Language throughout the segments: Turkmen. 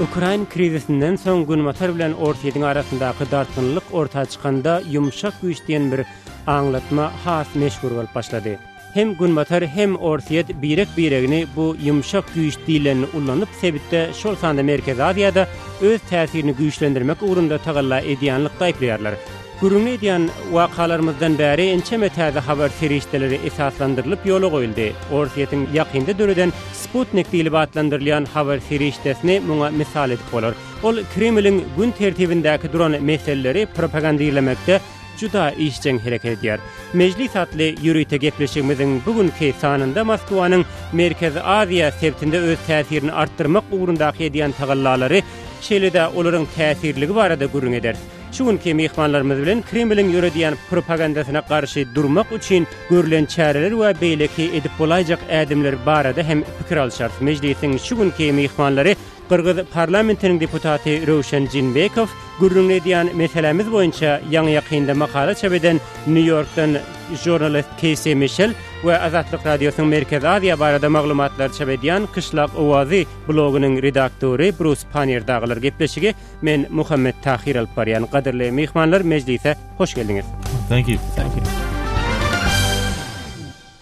Ukrain krizisinden soň Günbatar bilen Orsýetiň arasyndaky dartgynlyk orta çykanda ýumşak güýç diýen bir aňlatma has meşhur bolup başlady. Hem Günbatar hem Orsýet birek-biregini bu ýumşak güýç diýlenini ulanyp sebitde şol sanda Merkezi Aziýada öz täsirini güýçlendirmek ugrunda tagalla edýänlikde aýyplaýarlar. Gürrüňini edýän wakalarymyzdan bäri ençeme täze habar serişdeleri esaslandyrylyp ýola goýuldy. Orsýetiň ýakynda döreden Sputnik diýlip atlandyrylýan habar serişdesini muňa mysal edip bolar. Ol Kremliň gün tertibindäki duran meseleleri propagandirlemekde juda işjeň hereket edýär. Mejlis atly ýörite gepleşigimiziň bu günki sanynda Moskwanyň Merkezi Aziýa sebitinde öz täsirini artdyrmak ugrundaky edýän tagallalary, şeýle-de olaryň täsirligi barada gürrüň ederis. Şu günki myhmanlarymyz bilen Kremliň ýöredýän propagandasyna garşy durmak üçin görlen çäreler we beýleki edip bolaýjak ädimler barada hem pikir alşarys. Mejlisiň şu günki myhmanlary gyrgyz parlamentiniň deputaty Röwşen Jinbekow, gürrüňini edýän meselämiz boýunça ýaňy-ýakynda makala çap eden Nýu-Ýorkdan žurnalist Keýsi Mişel we Azatlyk Radiosynyň Merkezi Aziýa barada maglumatlary çap edýän Kyşlak owazy blogynyň redaktory Brus Pannier dagylar gepleşigi Men Muhammet Tahyr alyp barýan. Gadyrly myhmanlar mejlise hoş geldiňiz. Thank you. Thank you.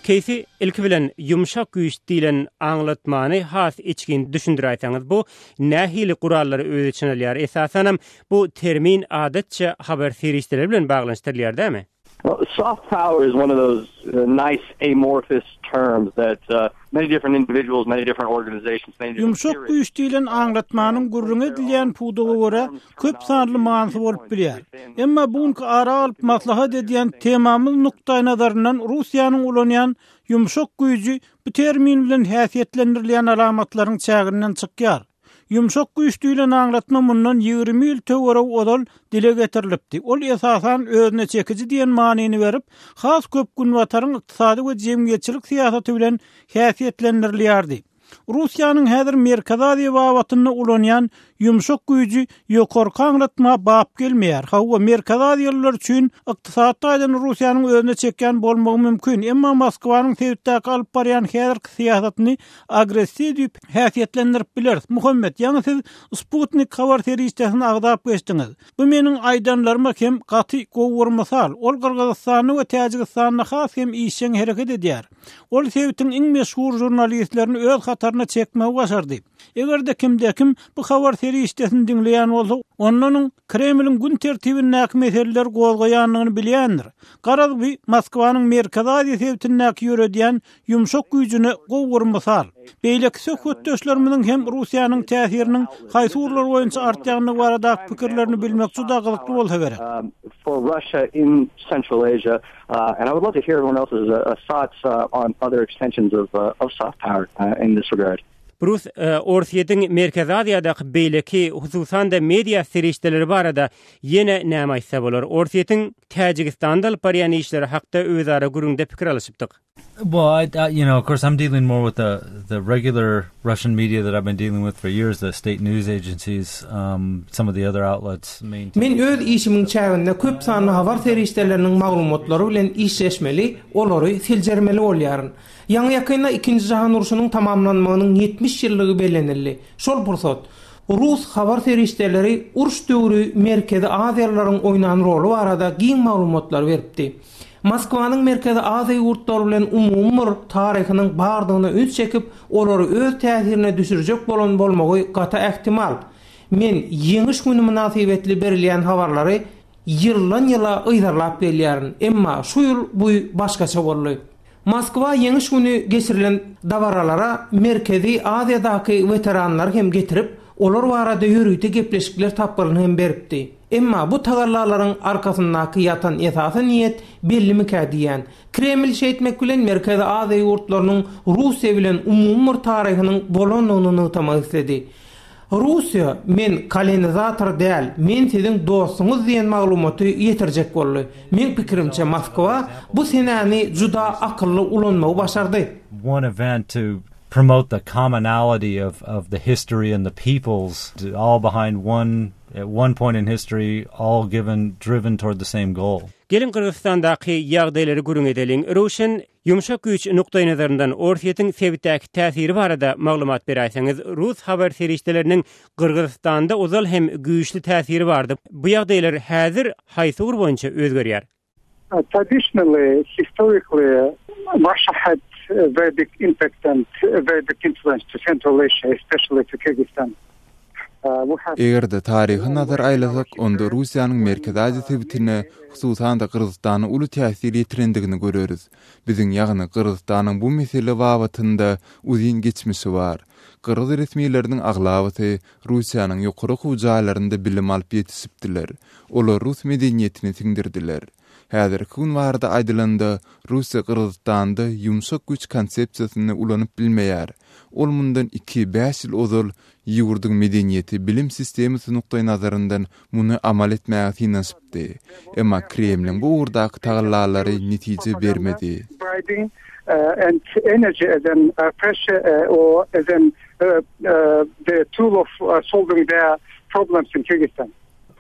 Keýsi, ilki bilen ýumşak güýç diýlen aňlatmany has içgin düşündiräýseňiz, bu nähili gurallary öz içine alýar? Esasanam bu termin adatça habar serişdeleri bilen baglanyşdyrylýar dämi? Well, soft power is one of those uh, nice amorphous terms that uh, many different individuals, many different organizations, many different Ýumşak güýç diýlen aňlatmanyň gürrüňi edilýän pudaga görä köp sanly manysy bolup bilýär. Emma bu günki ara alyp maslahat edýän temamyz nukdaýnazaryndan Russiýanyň ulanýan ýumşak güýji bu termin bilen häsiýetlendirilýän alamatlaryň çäginden çykýar. Ýumşak güýç diýlen aňlatma mundan 20 ýyl töweregi ozal dile getirilipdi. Ol esasan özüne çekiji diýen manyny berip, has köp Günbataryň ykdysady we jemgyýetçilik syýasaty bilen häsiýetlendirilýärdi. Russiýanyň häzir Merkezi Aziýa babatynda ulanýan ýumşak güýji ýokarky aňlatma bap gelmeýär. Hawa, Merkezi Aziýalylar üçin ykdysady taýdan Russiýanyň özüne çekýän bolmagy mümkin, emma Moskwanyň sebitdäki alyp barýan häzirki syýasatyny agressiw diýip häsiýetlendirip bileris. Muhammet, ýaňy siz Sputnik habar serişdesini agzap geçdiňiz. Bu meniň aýdanlaryma hem gaty gowy bir mysal. Ol Gyrgyzystanda we Täjigistanda has hem işjeň hereket edýär. Ol sebitiň iň meşhur žurnalistlerini öz hataryna çekmegi başardy. Eger-de kimde-kim bu habar serişdesini diňleýän bolsa, onda onuň Kremliň gün tertibindäki meseleleri gozgaýandygyny bilýändir. Garaz, bu Moskwanyň Merkezi Aziýa sebitindäki ýöredýän ýumşak güýjüne gowy bir mysal. Beýleki söhbetdeşlerimiziň hem Russiýanyň täsiriniň haýsy ugurlar boýunça artýandygy baradaky pikirlerini bilmek juda gyzykly bolsa gerek. Brus, Orsýetiň Merkezi Aziýadaky beýleki, hususan-da media serişdeleri barada ýene näme aýtsa bolar? Orsýetiň Täjigistanda alyp barýan işleri hakda özara gürrüňde pikir alyşypdyk. Well, I, I, you know, of course, I'm dealing more with the the regular Russian media that I've been dealing with for years, the state news agencies, um, some of the other outlets. Men öz işimiň çäginde köp sanly habar serişdeleriniň maglumatlary bilen işleşmeli, olary seljermeli bolýaryn. Ýaňy-ýakynda Ikinji jahan urşunyň tamamlanmagynyň 70 ýyllygy bellenildi. Şol pursat, rus habar serişdeleri uruş döwri Merkezi Aziýalylaryň oýnan roly barada giň maglumatlary beripdi. Moskwanyň Merkezi Aziýa ýurtlary bilen umumy bir taryhynyň bardygyna üns çekip, olary öz täsirine düşürjek bolan bolmagy gaty ähtimal. Men Ýeňiş güni mynasybetli berilýän habarlary ýyldan-ýyla yzarlap gelýärin. Emma şu ýyl bu başgaça boldy. Moskwa Ýeňiş güni geçirilen dabaralara Merkezi Aziýadaky weteranlary hem getirip, olar barada ýörite gepleşikler tapgyryny hem beripdi. Emma bu tagallalaryň arkasyndaky ýatan esasy niýet bellimikä diýýän. Kreml şeýtmek bilen Merkezi Aziýa ýurtlarynyň Russiýa bilen umumy bir taryhynyň bolandygyny nygtamak isledi. Russiýa, men kolonizator däl, men siziň dostuňyz diýen maglumaty ýetirjek boldy. Meň pikirimçe Moskwa bu senäni juda akylly ulanmagy başardy. One event to promote the commonality of of the history and the peoples all behind one at one point in history all given driven toward the same goal. Geliň Gyrgyzystandaky ýagdaýlary gürrüň edeliň. Röwşen, ýumşak güýç nukdaýnazaryndan Orsýetiň sebitdäki täsiri barada maglumat beräýseňiz. Rus habar serişdeleriniň Gyrgyzystanda ozal hem güýçli täsiri bardy. Bu ýagdaýlar häzir haýsy ugur boýunça özgerýär? Traditionally, historically, Russia had a very big impact and a very big influence to Central Asia, especially to Kyrgyzstan. Eger-de taryha nazar aýlasak, onda Russiýanyň Merkezi Aziýa sebitine, hususan-da Gyrgyzystana uly täsir ýetirendigini göreris. Biziň, ýagny Gyrgyzystanyň bu mesele babatynda uzyn geçmişi bar. Gyrgyz resmileriniň aglabasy Russiýanyň ýokary okuw jaýlarynda bilim alyp ýetişipdiler. Olar rus medeniýetini siňdirdiler. Häzirki gün barada aýdylanda, Russiýa Gyrgyzystanda ýumşak güýç konsepsiýasyny ulanyp bilmeýär. Ol mundan iki, bäş ýyl ozal ýurduň medeniýeti, bilim sistemasy nukdaýnazaryndan muny amal etmäge synanyşypdy. Emma Kremliň bu ugurdaky tagallalary netije bermedi.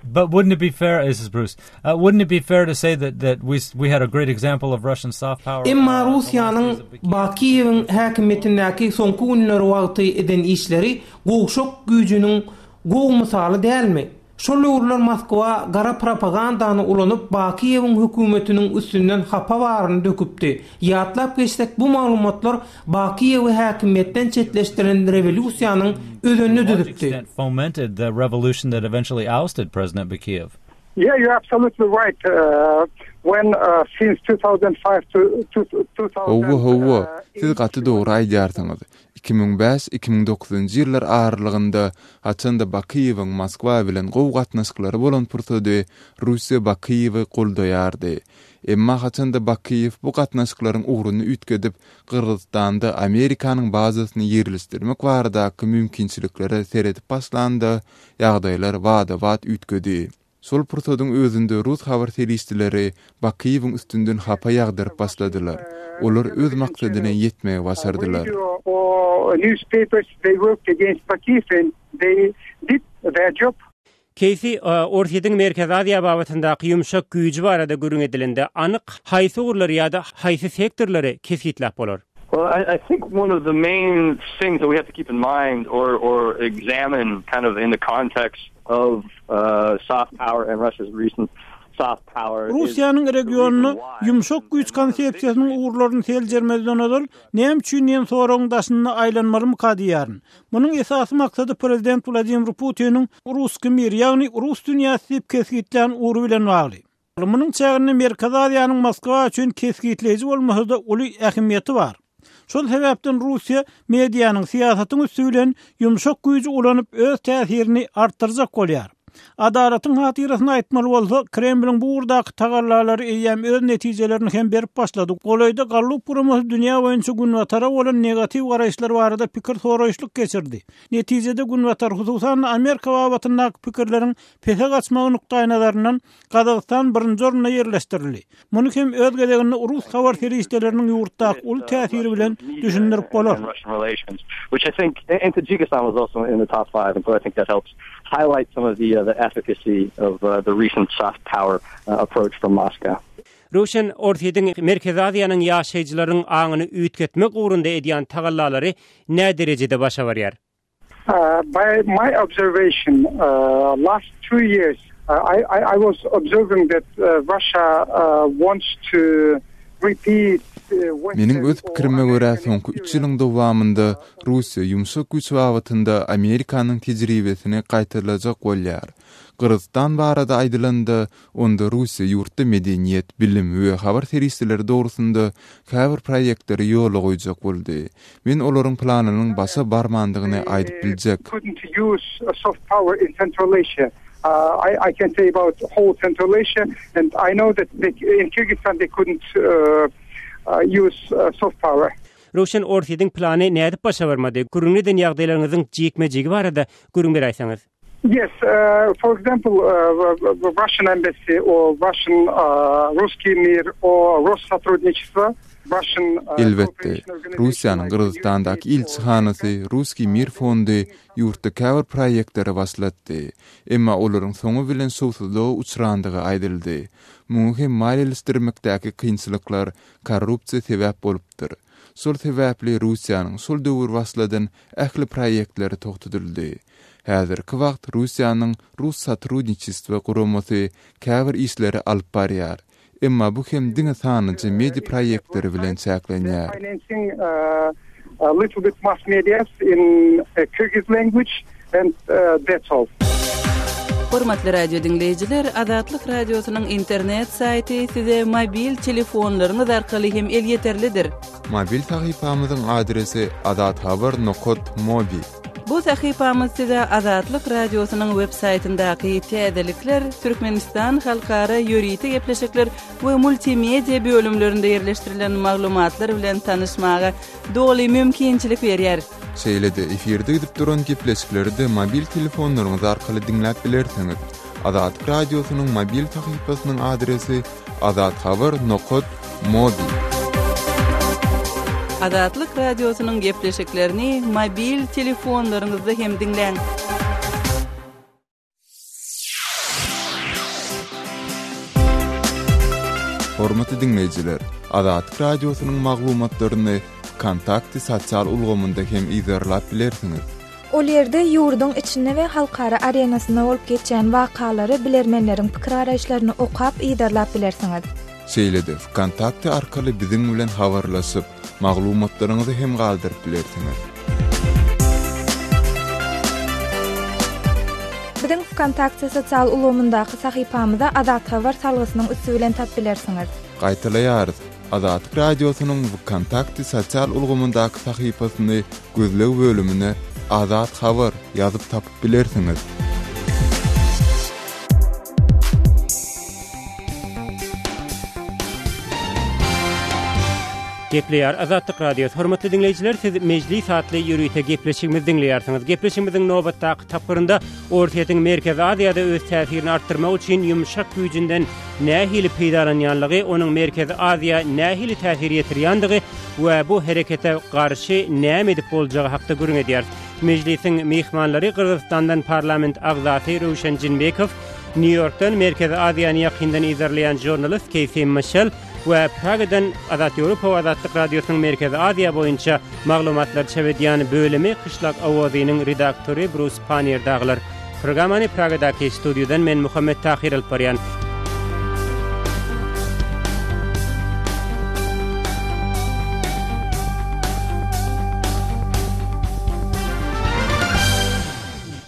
But wouldn't it be fair, this is Bruce, uh, wouldn't it be fair to say that, that we, we had a great example of Russian soft power? Emma Russiýanyň Bakiýewiň häkimiýetindäki soňky günleri wagty eden işleri gowşak güýjüniň gowy mysaly dälmi? Şol döwürler Moskwa gara propagandany ulanyp Bakiýewiň hökümetiniň üstünden hapa baryny döküpdi. Ýatlap geçsek bu maglumatlar Bakiýewi häkimiýetden çetleşdiren rewolýusiýanyň özenini düzüpdi. fomented the revolution that eventually ousted President Bakiyev. Yeah, you're absolutely right. When since 2005 to 2000 Hawa, hawa, siz gaty dogry aýdýarsyňyz. 2005, 2009-njy ýyllar aralygynda, haçan-da Bakyýewiň Moskwa bilen gowy gatnaşyklary bolan pursady, Russiýa Bakyýewi goldaýardy. Emma haçan-da Bakyýew bu gatnaşyklaryň ugruny üýtgedip, Gyrgyzystanda Amerikanyň bazasyny ýerleşdirmek baradaky mümkinçiliklere seredip başlanda, ýagdaýlar bada-bat üýtgedi. Şol pursadyň özünde rus habar serişdeleri Bakyýewiň üstünden hapa ýagdyryp başladylar. Olar öz maksadyna ýetmegi başardylar. Keýsi, Orsýetiň Merkezi Aziýa babatyndaky ýumşak güýji barada gürrüň edilende, anyk haýsy ugurlary ýa-da haýsy sektorlary kesgitläp bolar? Well, I, I think one of the main things that we have to keep in mind or, or examine kind of in the context of uh, soft power and Russia's recent soft power Russiýanyň regionda ýumşak güýç konsepsiýasynyň ugurlaryny seljermezden ozal, näme üçin diýen soragyň daşynda aýlanmalymyka diýýärin. Munuň esasy maksady prezident Wladimir Putiniň Russkiý mir, ýagny Rus dünýäsi diýip kesgitlän ugry bilen bagly. Munuň çäginde Merkezi Aziýanyň Moskwa üçin kesgitleýji bolmasa-da uly ähmiýeti bar. Şol sebäpden Russiýa medianyň, syýasatyň üsti bilen ýumşak güýji ulanyp öz täsirini artdyrjak bolýar. Adalatyň hatyrasyna aýtmaly bolsa, Kremliň bu ugurdaky tagallalary eýýäm öz netijelerini hem berip başlady. Golaýda Gallup guramasy dünýä boýunça Günbatara bolan negatiw garaýyşlar barada pikir soraýyşlyk geçirdi. Netijede Günbatar, hususan-da Amerika babatyndaky pikirleriň pese gaçmagy nukdaýnazaryndan Gazagystan birinji orunda ýerleşdirildi. Muny hem öz gezeginde rus habar serişdeleriniň ýurtdaky uly täsiri bilen düşündirip bolar. Röwşen, Orsýetiň Merkezi Aziýanyň ýaşaýjylarynyň aňyny üýtgetmek ugrunda edýän tagallalary näderejede başa barýar? By my observation last two years I I was observing that Russia wants to repeat Meniň öz pikirime görä, soňky üç ýylyň dowamynda Russiýa ýumşak güýç babatynda Amerikanyň tejribesini gaýtalajak bolýar. Gyrgyzystan barada aýdylanda, onda Russiýa ýurtda medeniýet, bilim we habar serişdeleri dogrusynda käbir proýektleri ýola goýjak boldy. Men olaryň planynyň başa barmandygyny aýdyp biljek. Röwşen, Orsýetiň plany nädip başa barmady? Gürrüňini eden ýagdaýlaryňyzyň jikme-jigi barada gürrüň beräýseňiz. Yes, for example, Russian embassy or Russian Russkiy mir or Rossotrudnichestvo. Elbetde, Russiýanyň Gyrgyzystandaky ilçihanasy Russkiý mir fondy ýurtda käbir proýektleri başlatdy. Emma olaryň soňy bilen şowsuzlyga uçrandygy aýdyldy. Muňa hem maliýeleşdirmekdäki kynçylyklar, korrupsiýa sebäp bolupdyr. Şol sebäpli Russiýanyň şol döwür başladan ähli proýektleri togtadyldy. Häzirki wagt Russiýanyň Russotrudniçestwo guramasy käbir işleri alyp barýar. Emma bu hem diňe sanlyja media proýektleri bilen çäklenýär. Hormatly radio diňleýjiler, Azatlyk Radiosynyň internet saýty size mobil telefonlaryňyz arkaly hem elýeterlidir. Mobil sahypamyzyň adresi azathabar nokat mobi. Bu sahypamyz size Azatlyk Radiosynyň web saýtyndaky täzelikler, Türkmenistan halkara ýörite gepleşikler we multimedia bölümlerinde ýerleşdirilen maglumatlar bilen tanyşmaga doly mümkinçilik berýär. Şeýle-de efirde gidip duran gepleşikleri-de mobil telefonlaryňyz arkaly diňläp bilersiňiz. Azatlyk Radiosynyň mobil sahypasynyň adresi azathabar nokat mobi. Azatlyk Radiosynyň gepleşiklerini mobil telefonlaryňyzda hem diňläň. Hormatly diňleýjiler, Azatlyk Radiosynyň maglumatlaryny Wkontakte sosial ulgamynda hem yzarlap bilersiňiz. Ol ýerde ýurduň içinde we halkara arenasynda bolup geçýän wakalary, bilermenleriň pikir-garaýyşlaryny okap, yzarlap bilersiňiz. Şeýle-de Wkontakte arkaly biziň bilen habarlaşyp, maglumatlaryňyzy hem galdyryp bilersiňiz. Biziň Wkontakte sosial ulgamyndaky sahypamyza Azathabar salgysynyň üsti bilen tap bilersiňiz. Gaýtalaýarys, Azatlyk Radiosynyň Wkontakte sosial ulgamyndaky sahypasyny gözleg bölümine Azat Habar ýazyp tapyp bilersiňiz. Gepleýär Azatlyk Radiosy. Hormatly diňleýjiler, siz Mejlis atly ýörite gepleşigimizi diňleýärsiňiz. Gepleşigimiziň nobatdaky tapgyrynda Orsýetiň Merkezi Aziýada öz täsirini artdyrmak üçin ýumşak güýjünden nähili peýdalanýanlygy, onuň Merkezi Aziýa nähili täsir ýetirýändigi we bu herekete garşy näme edip boljagy hakda gürrüň edýäris. Mejlisiň myhmanlary Gyrgyzystandan parlament agzasy Röwşen Jinbekow, Nýu-Ýorkdan Merkezi Aziýany ýakyndan yzarlaýan žurnalist Keýsi Mişel we Pragadan Azat Ýewropa we Azatlyk Radiosynyň Merkezi Aziýa boýunça maglumatlary çap edýän bölümi Kyşlak owazynyň redaktory Brus Panniýer dagylar. Programmany Pragadaky studiýadan men Muhammet Tahyr alyp barýan.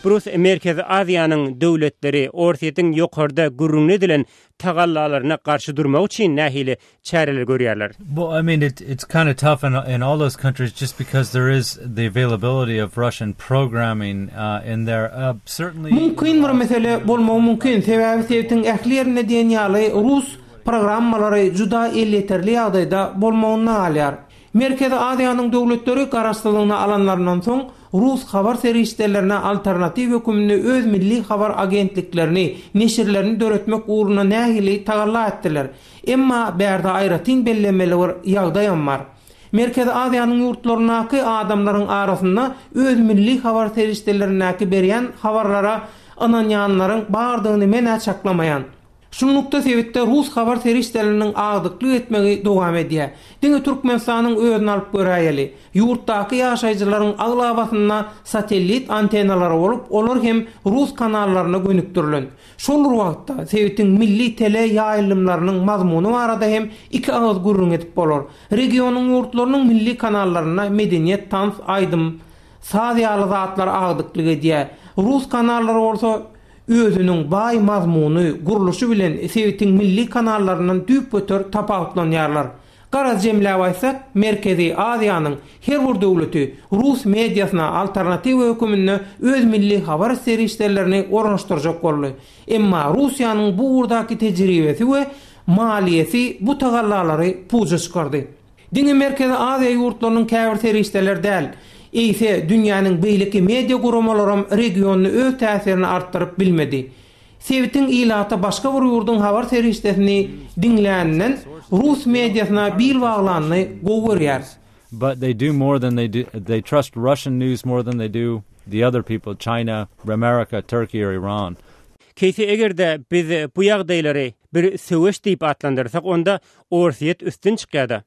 Brus Merkezi Aziýanyň döwletleri Orsýetiň ýokarda gürrüňini edilen tagallalaryna garşy durmak üçin nähili çäreler görýärler? Well, I mean, it, it's kind of tough in, in all those countries just because there is the availability of Russian programming uh, in there. Uh, certainly... Muň kyn bir mesele bolmagy mümkin, sebäbi sebitiň ähli ýerinde diýen ýaly rus programmalary juda elýeterli ýagdaýda bolmagynda galýar. Merkezi Aziýanyň döwletleri garaşsyzlygyny alanlaryndan soň, rus habar serişdelerine alternatiw höküminde öz milli habar agentliklerini, neşirlerini döretmek ugrunda nähili tagalla etdiler. Emma bärde aýratyn bellemeli bir ýagdaýam bar. Merkezi Aziýanyň ýurtlaryndaky adamlaryň arasynda öz milli habar serişdelerindäki berýän habarlara ynanýanlaryň bardygyny men-ä çaklamaýan. Şunlukda sebitde rus habar serişdeleriniň agdyklyk etmegi dowam edýär. Diňe Türkmenistanyň özüni alyp göräýeli. Ýurtdaky ýaşaýjylaryň aglabasynda satellit antennalary bolup, olar hem rus kanallaryna gönükdirilen. Şol bir wagtda, sebitiň milli tele ýaýlymlarynyň mazmuny barada hem iki agyz gürrüň edip bolar. Regionyň ýurtlarynyň milli kanallarynda medeniýet, tans, aýdym, saz ýaly zatlar agdyklyk edýär. Rus kanallary bolsa özüniň baý mazmuny, gurluşy bilen sebitiň milli kanallaryndan düýpgöter tapawutlanýarlar. Garaz jemläp aýtsak, Merkezi Aziýanyň her bir döwleti rus mediasyna alternatiwa höküminde öz milli habar serişdelerini ornaşdyrjak boldy. Emma Russiýanyň bu ugurdaky tejribesi we maliýesi bu tagallalary puja çykardy. Diňe Merkezi Aziýa ýurtlarynyň käbir serişdeleri däl, eýse dünýäniň beýleki media guramalaram regionda öz täsirini artdyryp bilmedi. Sebitiň ilaty başga bir ýurduň habar serişdesini diňläninden rus mediasyna bil baglanyny gowy görýär. But they do more than they do, they trust Russian news more than they do the other people, China, America, Turkey or Iran. Keýsi eger-de biz bu ýagdaýlary bir söweş diýip atlandyrsak onda Orsýet üstün çykýada.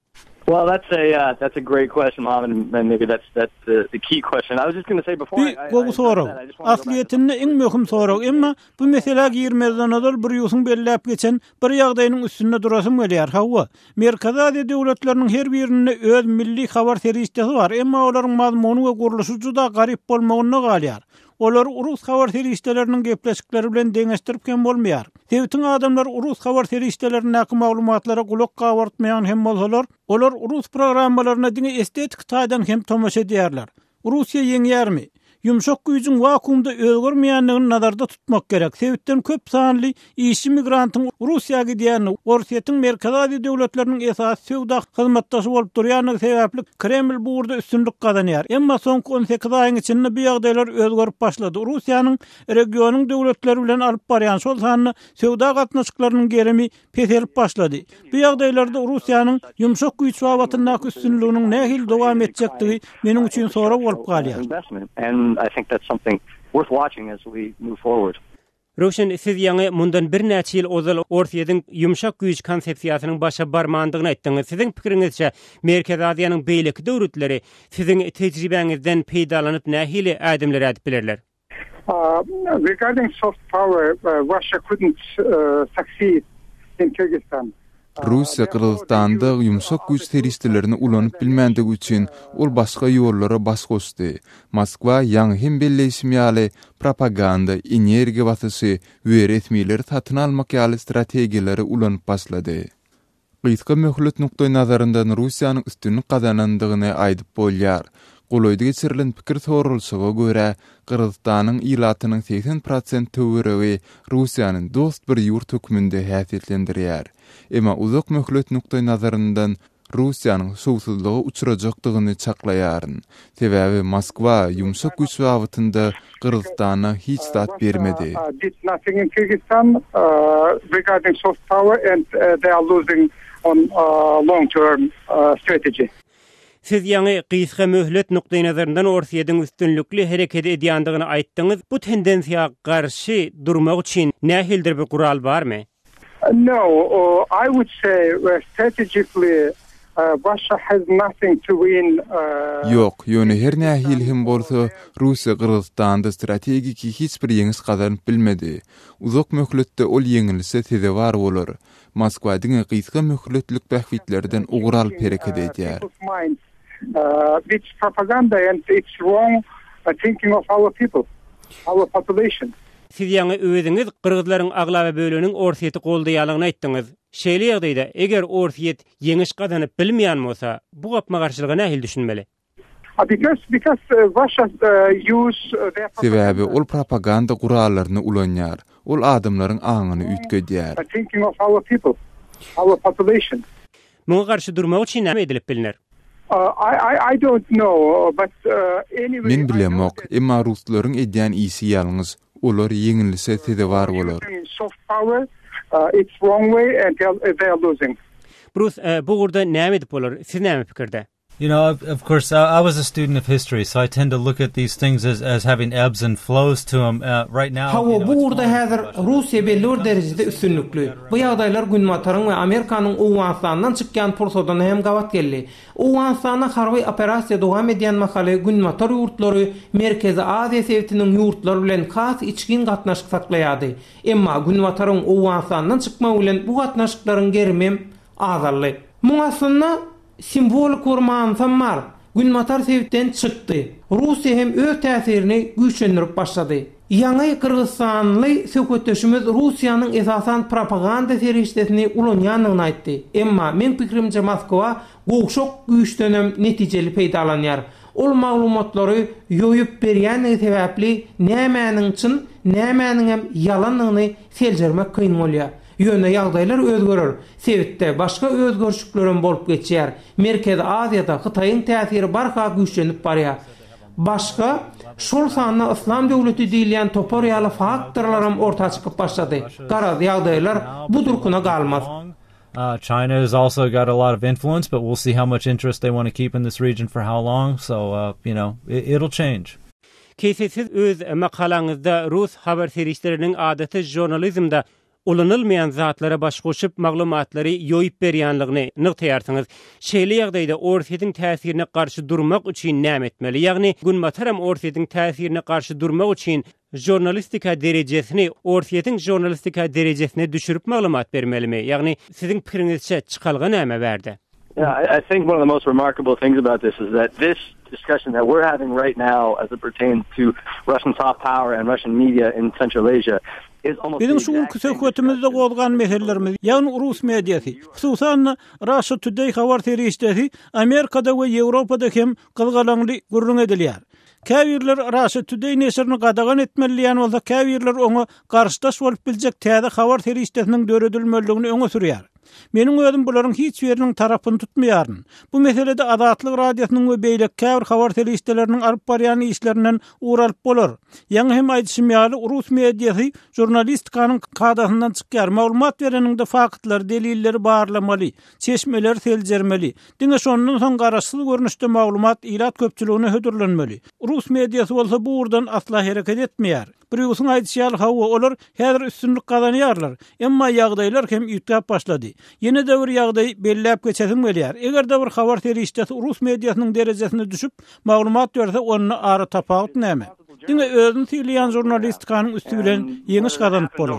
Well that's a that's a great question Mohammed and maybe that's that's the the key question. I was just gonna say before I Bu gowy sorag. Aslyýetinde iň möhüm sorag, emma bu meselä girmezden ozal Brýusyň belläp geçen bir ýagdaýynyň üstünde durasym gelýär. Hawa, Merkezi Aziýa döwletleriniň her birinde öz milli habar serişdesi bar, emma olaryň mazmuny we gurluşy juda garyp bolmagynda galýar. Olary rus habar serişdeleriniň gepleşikleri bilen deňeşdirip hem bolmaýar. Sebitiň adamlary rus habar serişdelerindäki maglumatlara gulak gabartmaýan hem bolsalar, olar rus programmalaryna diňe estetiki taýdan hem tomaşa edýärler. Russiýa ýeňýärmi? Ýumşak güýjüň wakuumda özgermeýändigini nazarda tutmak gerek. Sebitden köp sanly işçi migrantyň Russiýa gidýändigi, Orsýetiň Merkezi Aziýa döwletleriniň esasy söwda hyzmatdaşy bolup durýandygy sebäpli Kreml bu ugurda üstünlik gazanýar. Emma soňky 18 aýyň içinde bu ýagdaýlar özgerip başlady. Russiýanyň regionyň döwletleri bilen alyp barýan, şol sanda söwda gatnaşyklarynyň gerimi peselip başlady. Bu ýagdaýlarda Russiýanyň ýumşak güýç babatyndaky üstünliginiň nähili dowam etjekdigi meniň üçin sorag bolup galýar. Röwşen, siz ýaňy mundan birnäçe ýyl ozal Orsýetiň ýumşak güýç konsepsiýasynyň başa barmandygyny aýtdyňyz. Siziň pikiriňizçe, Merkezi Aziýanyň beýleki döwletleri siziň tejribäňizden peýdalanyp nähili ädimler ädip bilerler? Regarding soft power, Russia couldn't succeed in Kyrgyzstan. Russiýa Gyrgyzystanda ýumşak güýç serişdelerini ulanyp bilmändigi üçin, ol başga ýollara baş goşdy. Moskwa, ýaňy hem belleýşim ýaly, propaganda, energiýa basyşy we resmileri satyn almak ýaly strategiýalary ulanyp başlady. Gysga möhlet nukdaýnazaryndan Russiýanyň üstünlik gazanandygyny aýdyp bolýar. Golaýda geçirilen pikir soralyşyga görä, Gyrgyzystanyň ilatynyň 80 prosent töweregi Russiýany dost bir ýurt hökmünde häsiýetlendirýär. Emma uzak möhlet nukdaýnazaryndan Russiýanyň şowsuzlyga uçrajakdygyny çaklaýaryn. Sebäbi Moskwa ýumşak güýç babatynda Gyrgyzystana hiç zat bermedi. Siz ýaňy gysga möhlet nukdaýnazaryndan Orsýetiň üstünlikli hereket edýändigini aýtdyňyz. Bu tendensiýa garşy durmak üçin nähilidir bir gural barmy? No, I would say strategically Russia has nothing to win. Ýok, ýöne her nähili hem bolsa, Russiýa Gyrgyzystanda strategiki hiç bir ýeňiş gazanyp bilmedi. Uzak möhletde ol ýeňilişe sezewar bolar. Moskwa diňe gysga möhletlik bähbitlerden ugur alyp hereket edýär. Siz ýaňy özüňiz gyrgyzlaryň aglaba böleginiň Orsýeti goldaýanlygyny aýtdyňyz. Şeýle ýagdaýda, eger Orsýet ýeňiş gazanyp bilmeýän bolsa, bu gapma-garşylyga nähili düşünmeli? Sebäbi ol propaganda gurallaryny ulanýar. Ol adamlaryň aňyny üýtgedýär. Muňa garşy durmak üçin näme edilip bilner? Men bilemok, emma ruslaryň edýän işi ýalňyş, olar ýeňilişe sezewar bolar. Brus, bu ugurda näme edip bolar? Siz näme pikirde? You know, of course, I was a student of history, so I tend to look at these things as, as having ebbs and flows to them. Uh, right now, Hawa, bu ugurda häzir Russiýa belli bir derejede üstünlikli. Bu ýagdaýlar Günbataryň we Amerikanyň Owganystandan çykýan pursadyna hem gabat geldi. Owganystanda harby operasiýa dowam edýän mahaly Günbatar ýurtlary Merkezi Aziýa sebitiniň ýurtlary bilen has içgin gatnaşyk saklaýardy. Emma Günbataryň Owganystandan çykmagy bilen bu gatnaşyklaryň gerimem azaldy. Muň aslynda Simwolik bir manysam bar. Günbatar sebitden çykdy. Russiýa hem öz täsirini güýçlendirip başlady. Ýaňy gyrgyzystanly söhbetdeşimiz Russiýanyň esasan propaganda serişdesini ulanýandygyny aýtdy. Emma, meň pikirimçe Moskwa gowşak güýçdenem netijeli peýdalanýar. Ol maglumatlary ýoýup berýändigi sebäpli nämäniň çyn, nämäniňem ýalandygyny seljermek kyn bolýar. Ýöne ýagdaýlar özgerer. Sebitde başga özgerişiklerem bolup geçýär. Merkezi Aziýada Hytaýyň täsiri barha güýçlenip barýar. Başga, şol sanda Yslam döwleti diýilýän topar ýaly faktorlaram orta çykyp başlady. Garaz, ýagdaýlar bu durkuna galmaz. China has also got a lot of influence, but we'll see how much interest they want to keep in this region for how long. So, uh, you know, it, it'll change. Keýsi siz öz makalaňyzda rus habar serişdeleriniň adaty žurnalizmde ulanylmaýan zatlara baş goşup maglumatlary ýoýup berýänligini nygtaýarsyňyz. Şeýle ýagdaýda Orsýetiň täsirine garşy durmak üçin näme etmeli? Ýagny Günbataram Orsýetiň täsirine garşy durmak üçin žurnalistika derejesini Orsýetiň žurnalistika derejesine düşürip maglumat bermelimi? Ýagny siziň pikiriňizçe çykalga näme bärde? Yeah, I think one of the most remarkable things about this is that this discussion that we're having right now as it pertains to Russian soft power and Russian media in Central Asia Biziň şu günki söhbetimizde gozgan meselelerimiz, ýagny rus mediasy, hususan-da, Russia Today habar serişdesi Amerikada we Ýewropada hem gyzgalaňly gürrüň edilýär. Käbirleri Russia Today neşirini gadagan etmeli diýýän bolsa, käbirleri oňa garşydaş bolup biljek täze habar serişdesiniň döredilmelidigini öňe sürýär. Meniň özüm bularyň hiç biriniň tarapyny tutmaýaryn. Bu meselede Azatlyk Radiosynyň we beýleki käbir habar serişdeleriniň alyp barýan işlerinden ugur alyp bolar. Ýaňy hem aýdyşym ýaly, rus mediasy žurnalistikanyň kadasyndan çykýar. Maglumat bereniňde faktlary, delilleri barlamaly, çeşmeleri seljermeli. Diňe şondan soň garaşsyz görnüşde maglumat ilat köpçüligine hödürlenmeli. Rus mediasy bolsa bu ugurdan asla hereket etmeýär. Brýusyň aýdyşy ýaly, hawa, olar häzir üstünlik gazanýarlar, emma ýagdaýlar hem üýtgäp başlady. Ýene-de bir ýagdaýy belläp geçesim gelýär. Eger-de bir habar serişdesi rus mediasynyň derejesine düşüp, maglumat berse, onda aratapawut näme? Diňe özüni sylaýan žurnalistikanyň üsti bilen ýeňiş gazanyp bolar.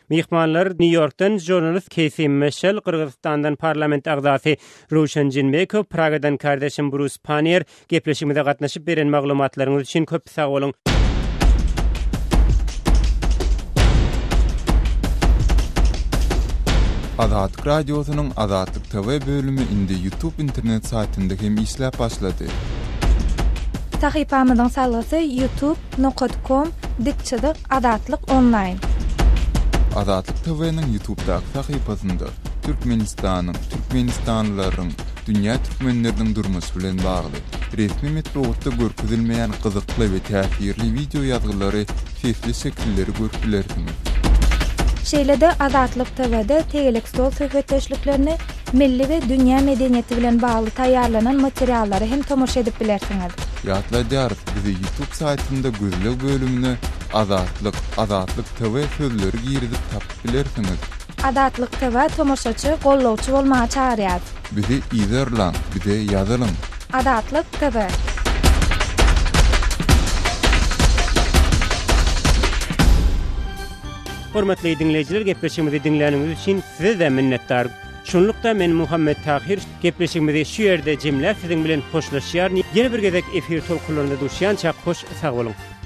Myhmanlar Nýu-Ýorkdan žurnalist Keýsi Meşel, Gyrgyzystandan parlament agzasy Röwşen Jinbekow, Pragadan kärdeşim Brus Panniýer gepleşigimize gatnaşyp beren maglumatlaryňyz üçin köp sag boluň. Azatlyk Radiosynyň Azatlyk TV bölümi indi YouTube internet saýtynda hem işläp başlady. Sahypamyzyň salgysy youtube nokat kom dik çyzyk Azatlyk onlaýn. Azatlyk TV-niň Ýutubdaky sahypasynda Türkmenistanyň, türkmenistanlylaryň, dünýä türkmenleriniň durmuşy bilen bagly, resmi metbugatda görkezilmeýän gyzykly we täsirli wideo ýazgylary, sesli şekilleri görüp bilersiňiz. Şeýle-de Azatlyk TW-de tegelek stol söhbetdeşliklerini, milli we dünýä medeniýeti bilen bagly taýýarlanan materiallara hem tomaşa edip bilersiňiz. Ýatladýarys, bizi Youtube saýtynda gözleg bölümine Azatlyk, Azatlyk TV sözleri girizip tapyp bilersiňiz. Azatlyk TV tomaşaçy, gollawçy bolmaga çagyrýar. Bizi yzarlaň, bize ýazylyň. Azatlyk TV. Hormatly diňleýjiler gepleşigimizi diňläniňiz üçin size-de minnetdar. Şunlukda men Muhammet Tahyr gepleşigimizi şu ýerde jemläp siziň bilen hoşlaşýaryn. Ýene bir gezek efir tolkunlarynda duşýançak hoş sag boluň.